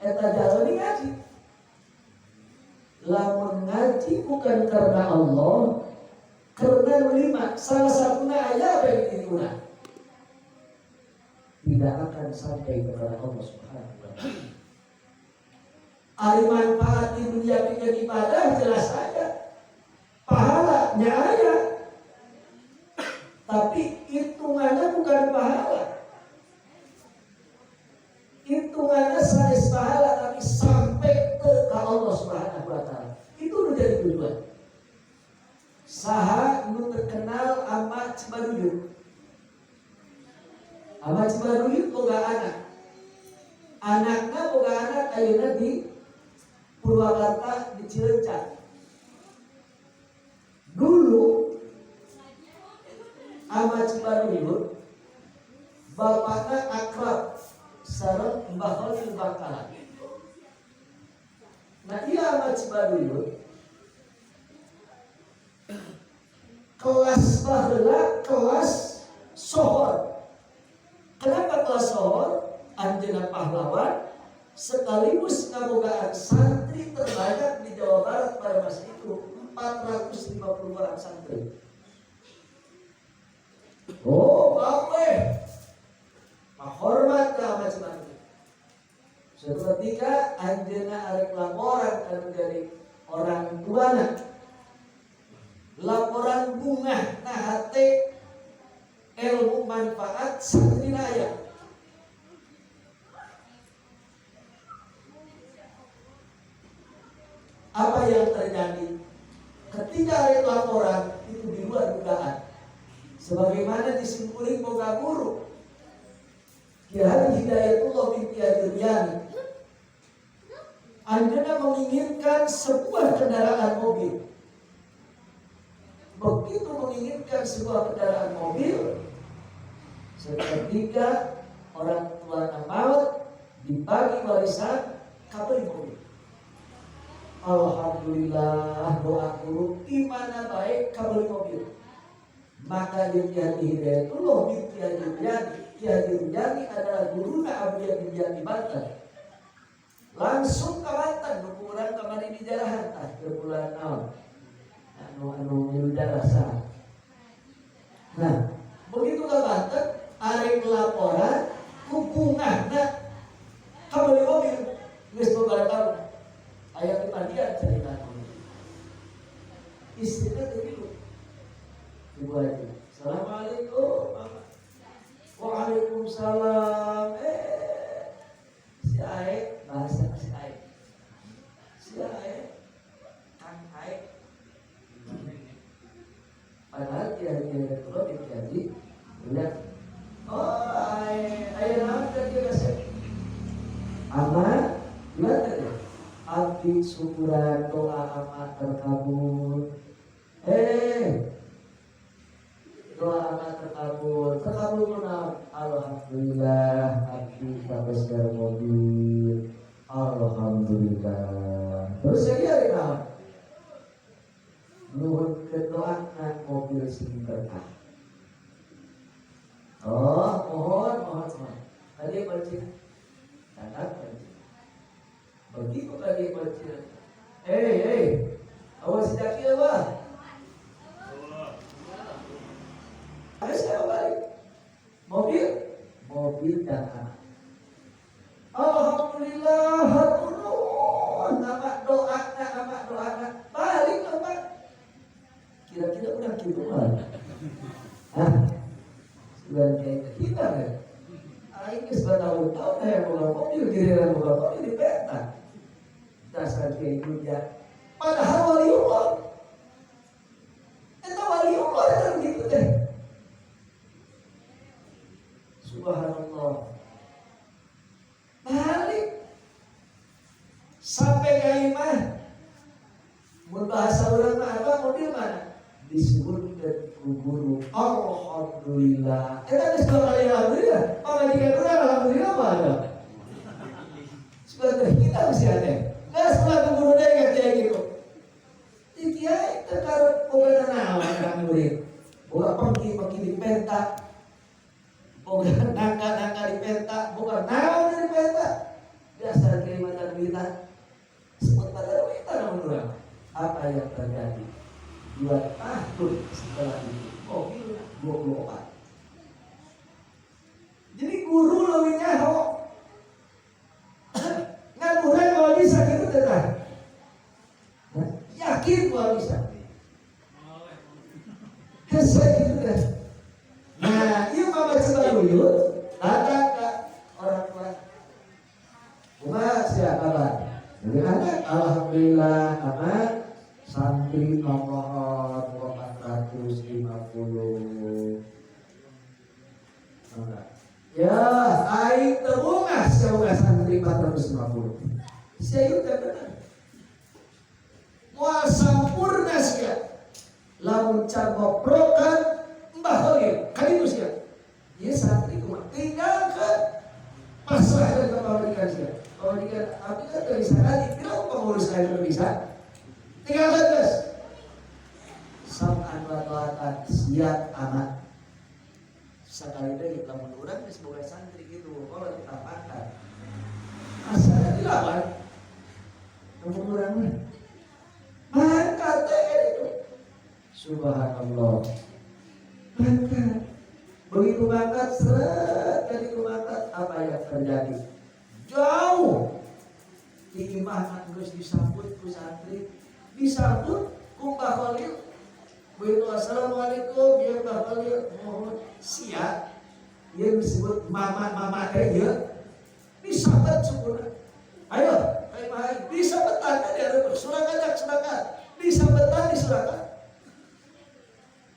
Eta jalani ngaji. Lamun ngaji bukan karena Allah, karena lima, salah satunya ayat yang itu tidak akan sampai kepada Allah Subhanahu wa taala. Ari manfaat di dunia pikeun ibadah jelas saja. Pahalanya ada. Tapi hitungannya bukan pahala. Hitungannya sanes pahala tapi sampai ke Allah Subhanahu wa taala. Itu menjadi tujuan. Saha nu terkenal ama Cibaduyut. Ama Cibaduyut boga anak. Anaknya boga anak ayeuna di Purwakarta di Cileunca. Dulu ama Cibaduyut bapaknya akrab sareng Mbah Khalil Bangkalan. Nah iya ama Cibaduyut kelas baheula kelas sohor. Kenapa kelas sohor? Anjeunna pahlawan sekaligus ngabogaan santri terbanyak di Jawa Barat pada masa itu 450 orang santri. Oh, apa? Hormat ka macam-macam. Suatu ketika anjeunna arek laporan anu dari orang tuana. Laporan bunga nah hate ilmu manfaat santri aya. Apa yang terjadi? Ketika ada laporan itu di luar dugaan. Sebagaimana disimpulin boga guru Kiai Haji Hidayatullah bin Kiai Ruryani, anjeunna menginginkan sebuah kendaraan mobil. Begitu menginginkan sebuah kendaraan mobil, seketika orang tua maut dibagi warisan kabeli mobil. Alhamdulillah doa guru di mana baik kabeli mobil. Maka di Kiai Hidayatullah bin Kiai Ruryani, Kiai Ruryani adalah guruna Abu Yadi Banten. Langsung ke Banten, ukuran kamari di jarahan tah ke bulan naon. Anu anu milu darah sah. Nah, begitu ke Banten, arek laporan ku bungahna kabeli mobil geus beberapa tahun. Aya di Pandian cerita. Istrinya teu milu. Ibu Haji. Assalamualaikum. Mama. Waalaikumsalam. Si Ae, bahasa si Ae. Si Ae, Kang Ae. Padahal Kiai Hidayatullah bin Kiai Haji lihat, oh Ae, ayo naon teh kieu kasep. Ama, gimana teh? Abdi syukuran doa ama terkabul. Doa ama terkabul, terkabul mana? Alhamdulillah, abdi sampai mobil. Alhamdulillah. Terus yang dia naon? Nuhun ke doa mobil sing berkah. Oh, mohon, mohon semua. Tadi kunci, tangan kunci. Begitu tadi kunci. Awas si Jaki apa? Ayo saya balik. Mobil, mobil dan anak. Alhamdulillah, hatur nuhun. Nama doa, nama doa, balik apa? Kira-kira udah gitu mah. Hah? Sudah kayak kita kan? Aing geus bertahun-tahun aya boga mobil, giliran boga mobil di peta. Dasar kiai kerja. Padahal waliullah. Eta waliullah eta gitu teh. Subhanallah. Balik sampai ke imah. Mun bahasa urang mah apa mobil mana? Disebutkan ku guru. Alhamdulillah. Eta geus dua kali alhamdulillah. Pamajikan urang alhamdulillah mah ada. Sudah terhina mesti aneh. Geus ulah ku guru deui ka kiai gitu. Di kiai teh karep boga naon ka murid. Boga pengki-pengki di penta. Boga nangka-nangka di penta, boga naon di penta. Dasar kiai mah duitan. Sebut pada duitan namun urang. Apa yang terjadi? 2 tahun setelah itu mobil 24. Jadi guru lebih nyaho. Ngan urang mau bisa gitu teh. Yakin mau bisa. Hese gitu deh. Nah, ieu mah Cibaruyut datang ke orang tua. Kumaha sia kabar? Dari anak, alhamdulillah aman. Santri nomor 450. Ya, aing teu bungah sia santri 450. Sia ieu teh bener. Moal sampurna sia. Lamun can ngoprokan Mbah Khalil, kali itu sia. Ieu santri kumaha? Tinggalkeun pasrah ke pamajikan sia. Pamajikan abdi kan teu bisa ngaji, bilang pengurus aing teu bisa. Tinggalkan geus. Sam'an wa ta'atan siap amat. Sekali deui lamun urang geus boga santri kitu, kalau kita pangkat. Asal dilawan. Lamun urang mah mangkat teh itu. Subhanallah. Mangkat. Begitu mangkat, seret, begitu mangkat, apa yang terjadi? Jauh. Di imah geus disambut ku santri, disambut ku Mbah Khalil. Begitu assalamualaikum, ya Mbah Khalil, mohon siap. Ia disebut mama-mama teh ya. Disambut sukuna. Ayo, ayo mahai. Disambetan kan ya, surakat surakat. Disambetan di surakat.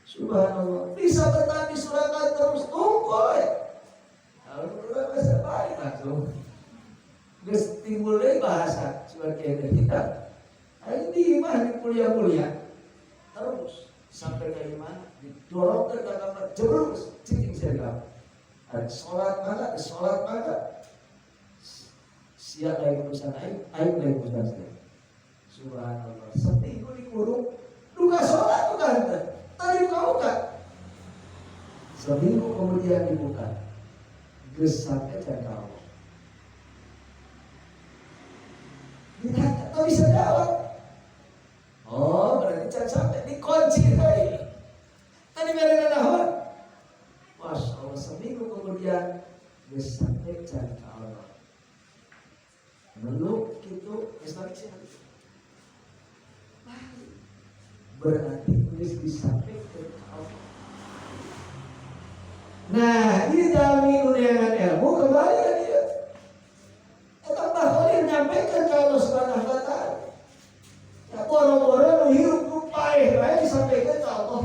Subhanallah. Disambetan di surakat terus tunggu. Lalu urang geus balik langsung. Geus timbul deui bahasa sebagai kita. Ayo di imah di kuliah-kuliah. Terus sampai ke imah didorong ke kamar jebrus cicing sia. Ada sholat mana, ada sholat mana. Siap lain urusan aing, aing lain urusan saya. Subhanallah. Seminggu dikurung, duka sholat duka henteu. Tadi buka-buka. Seminggu kemudian dibuka. Geus sampai can Allah. Ditanya, tak bisa jawab. Oh, berarti can sampai dikunci tadi. Tadi bere naon? Masya Allah, seminggu kemudian geus sampai can Allah. Meluk gitu, geus balik sih. Balik. Berarti geus disampaikan ke Allah. Nah, ini jalmi undangan ilmu kembali ke dia. Eta Mbah Khalil nyampaikan ke Allah Subhanahu wa taala. Ya boro-boro nu hirup nu paeh bae disampaikan ke Allah.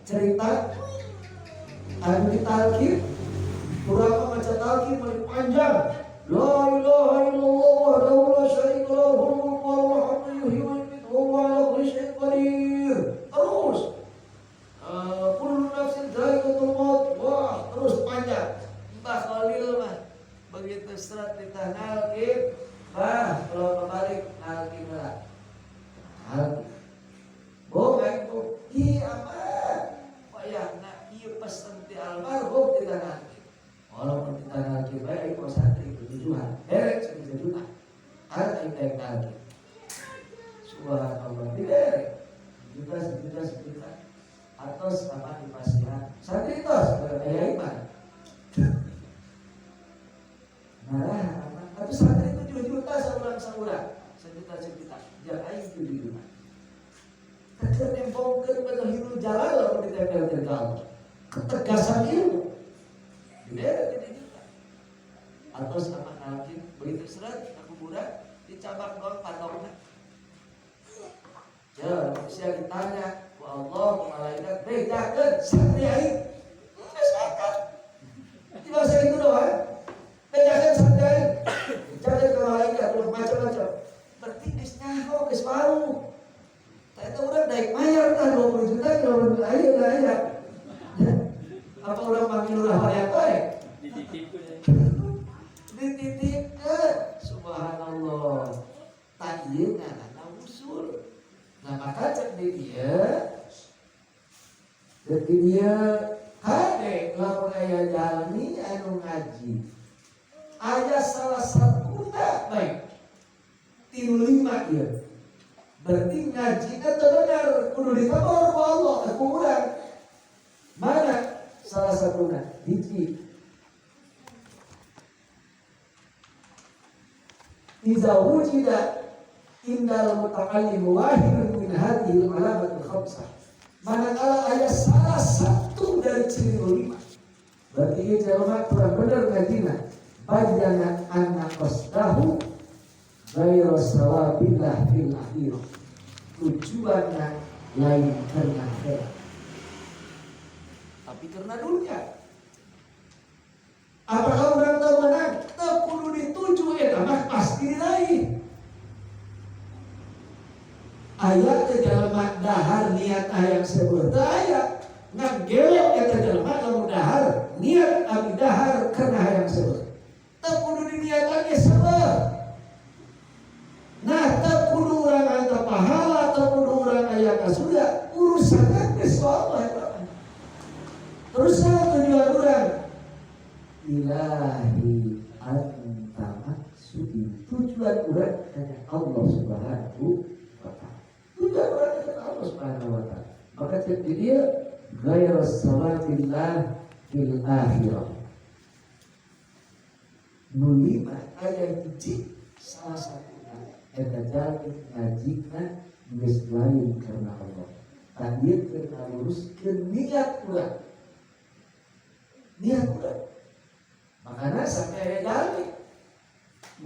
Cerita anu ditalkin, urang maca talkin paling panjang. La ilaha illallah wahdahu la syarika lahu lahul mulku wa lahul hamdu yuhyi wa yumiitu wa huwa ala kulli syai'in qadir. Terus kullu nafsin dha'iqatul maut. Wah, terus panjang. Mbah Khalil mah begitu serat ditanalkin, bah kalau kebalik nalkin lah. Nalkin. Bohong itu, iya amat. Wayahna ieu pesen ti almarhum ditanalkin. Walaupun ditanalkin bae ieu santri tujuan. Derek sejuta. Ada yang daek nalkin. Subhanallah, diderek. Sejuta, sejuta, sejuta. Atau sama di pasihan. Santri tos, kayak iman. Nah, atau santri 7 juta sebulan sebulan, sejuta sejuta, ya aing 7 juta. Keur nembongkeun pada hirup jalan lamun ditempelkeun ka Allah. Ketegasan ilmu. Dibere 7 juta. Atau sama nalkin begitu seret ke kuburan dicabak doang patokna. Ya, manusia ditanya ku Allah, ku malaikat, bejakeun santri aing. Geus angkat. Di bahasa itu doang. Bejakeun santri aing. Bejakeun ke malaikat, ulah macam-macam. Berarti geus nyaho, geus mau. Tah eta urang daek mayar tah 20 juta kalau aya da aya. Ya. Apa urang manggil lurah hoream bae? Dititipkeun. Dititipkeun. Subhanallah. Tah ieu ngaranna usul. Nah maka cek di dia, cek di dia, kade lamun aya jalmi anu ngaji, aya salah satu baik. ieu. Berarti ngajina teu bener, kudu ditegor ku Allah, ku urang. Mana salah satuna? Hiji. Iza wujida indal muta'allim wahidun min hadhihi al-alamat al-khamsah. Manakala aya salah satu dari ciri lima, berarti ieu jelema kurang bener ngajina. Bayyana anna qasdahu ghairu sawabillah fil akhirah. Tujuanna lain karena akhirat, tapi karena dunia. Apakah orang tahu menang? Teu kudu dituju eta mah pasti diraih. Aya teh jelema dahar niat hayang seubeuh teu aya. Ngan gelok eta jelema lamun dahar niat abi dahar karena hayang seubeuh. Teu kudu diniatan ge seubeuh. Nah, teu kudu urang aya pahala, teu kudu urang aya ka surga, urusanna geus Allah eta. Terus tujuan urang ilahi anta maksudi, tujuan urang hanya Allah Subhanahu wa ta'ala. Tujuan urang hanya Allah Subhanahu wa ta'ala. Maka cek di dia ghairu sawabillah fil akhirah. Nu lima aya hiji salah satuna eta jalmi ngajina geus lain karena Allah. Tadi keur ngaluruskeun niat urang. Niat urang. Makanya sampai aya jalmi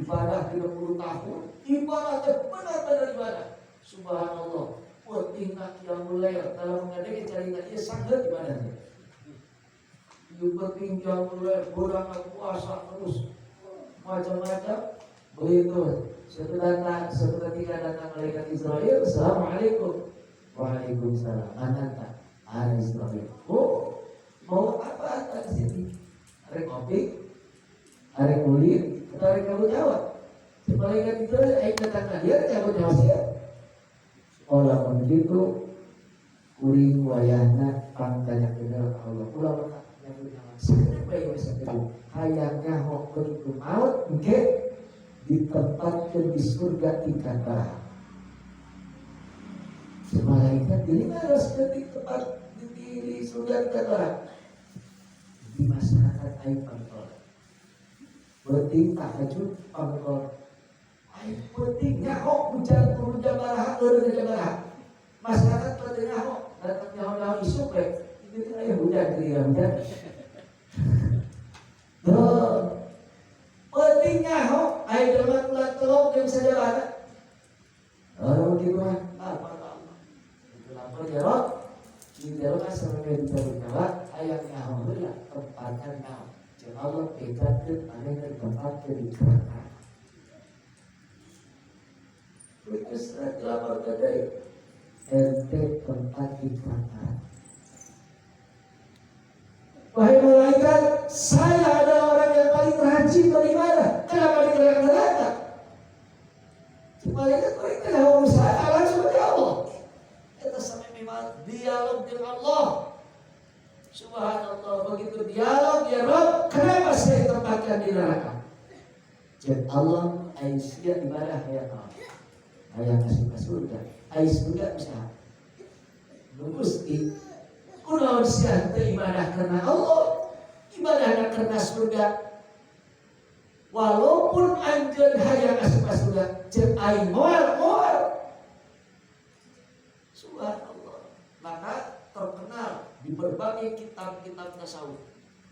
ibadah 30 tahun, ibadah teh benar-benar ibadah. Subhanallah, pentingna qiyamul lail, kalau ngadege carita ieu sanggeut ibadahnya. Ieu penting qiyamul lail, beurang puasa terus macam-macam. Begitu suatu ketika datang malaikat Israel, assalamualaikum. Waalaikumsalam. Ananta, ana Israel. Oh, mau apa anta di sini? Arek kopi, arek kulit, atau arek cabut nyawa? Si malaikat Israel aing datang ka dieu cabut nyawa sia. Oh, lamun kitu kuring wayahna pangtanya bener Allah. Ulah nyabut nyawa. Sakedeung bae geus sakedeung. Hayang nyaho begitu maut engke ditempatkan di surga tingkat bawah. Si malaikat jadi harus di tempat di surga tingkat bawah. Di masyarakat aing pangkol. Penting tahajud pangkol. Aing penting nyaho hujan turun jabaraha eureun jabaraha. Masyarakat pada nyaho datang nyaho-nyaho isuk we. Itu aya hujan jadi hujan. Tuh. Penting nyaho aya jelema ulah telok jeung sajabana. Oh gitu mah apa Allah. Itu lapor jarot. Di jarot mah sampe dicabut nyawa aya nyaho heula tempatna nyaho. Jeung Allah bejakeun manehna ditempatkeun di neraka. Terus lapor ke deui. Ente tempat di neraka. Wahai malaikat, saya adalah orang yang paling rajin beribadah. Kenapa di neraka? Malaikat mereka tidak usaha langsung ke Allah. Kita sampai memang dialog dengan Allah. Subhanallah, begitu dialog ya Rob, kenapa saya tempatkan di neraka? Jadi Allah aisyah ibadah ya Allah. Ayah kasih ke surga, ai surga bisa. Gusti, kunaon sia teu ibadah karena Allah, ibadahna karena surga. Walaupun anjeun hayang asup ka surga, ceuk aing moal moal. Subhanallah. Maka terkenal di berbagai kitab-kitab tasawuf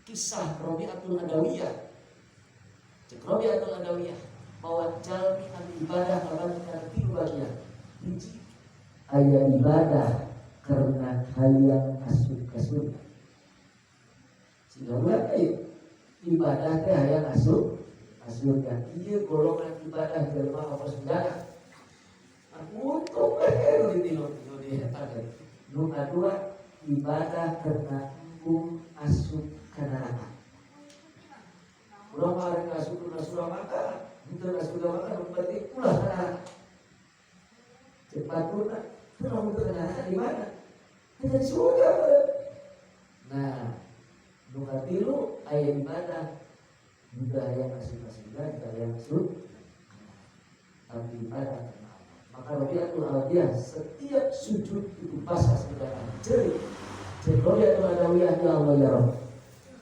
kisah Rabi'atul Adawiyah. Cek Rabi'atul Adawiyah bahwa jalmi anu ibadah kabagi kana tilu bagian. Hiji aya ibadah karena hayang asup ka surga. Sehingga urang ibadah teh hayang asup ka surga. Ieu golongan ibadah jelema apa sundana. Untung we nu ditilu di eta teh. Nu kadua ibadah karena embung asup ka neraka. Urang mah rek asup ka surga maka, henteu asup ka maka berarti ulah ka neraka. Ceuk baturna, teu lamun teu ka neraka di mana? Hanya di surga. Nah, nu katilu aya ibadah henteu aya asup ka surga, henteu aya asup tapi ibadah karena Allah. Maka Rabi'atul Adawiyah setiap sujud itu basah segala jerit. Rabi'atul Adawiyah, ya Allah ya Rabb,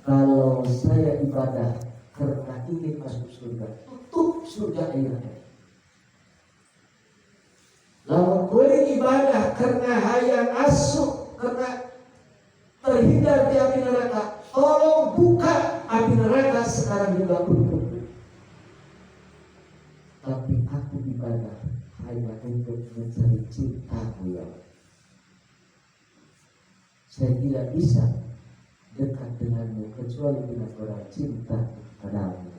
kalau saya ibadah karena ingin masuk surga, tutup surga akhirnya. Lalu kuring ibadah karena hayang asup, karena terhindar di api neraka, tolong buka api neraka sekarang juga untukku. Tapi aku ibadah hanya untuk mencari cintamu ya Allah. Saya tidak bisa dekat denganmu kecuali dengan orang cinta kepadamu.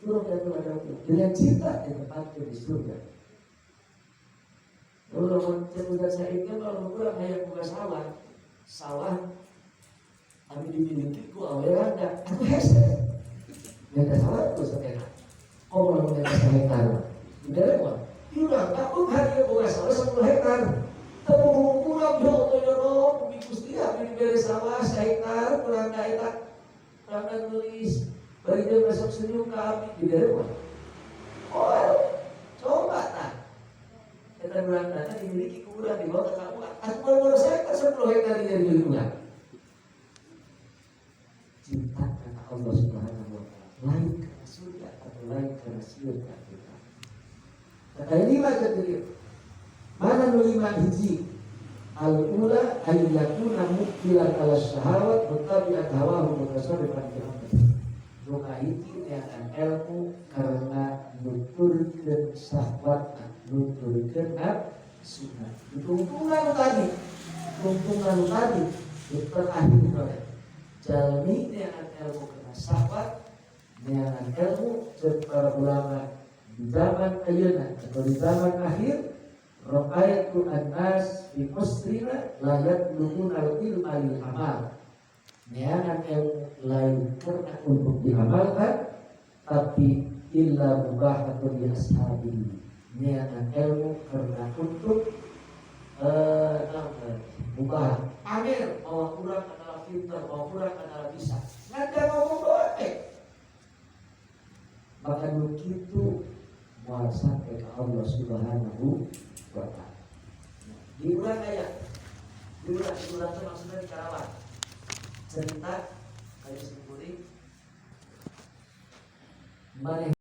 Itu dengan cinta ditempatkan di surga. Kalau mau saya itu kalau kurang hayang buka sawah, sawah anu dimiliki ku awe randa, aku hese. Minta sawah ku sakena. Kok mau minta hektar? Tidak mah. Urang takut hari boga sawah 10 hektar. Tepung kurang ya Allah ya Rob, bumi Gusti abdi dibere sawah sahektar kurang ka eta. Kurang nulis, bari dia besok senyum ka abdi dibere mah. Oh, coba tah. Eta urang tanah dimiliki ku urang dibawa ke kamu. Aku baru saya kan 10 hektar ini jadi urang. Cinta karena Allah Subhanahu wa taala, lain karena surga atau lain karena surga kita. Kata lima jadi mana nu lima hiji al-ula ay yakuna muqbilan ala syahawat mutabi'an hawahu mutasarrifan fi amri. Nu kahiji neangan ilmu karena nuturkeun syahwat, nuturkeun nafsuna. Tungtungan tadi, tungtungan tadi terakhir tadi. Jalmi neangan ilmu karena syahwat, neangan ilmu ceuk para ulama di zaman ayeuna atau di zaman akhir, ra'aitu an-nas fi usrina la yatlubuna al-ilma lil amal. Neangan ilmu lain karena untuk diamalkan, tapi illa mubahatun li ashabihi. Neangan ilmu karena untuk mubah pamer bahwa kurang adalah pintar, bahwa kurang adalah bisa. Nggak ngomong doang eh. Maka nu kitu moal sampai ke Allah Subhanahu wa taala. Nah, diulang aya. Diulang, diulang itu maksudnya di Karawang. Cerita kayak simpuling maneh.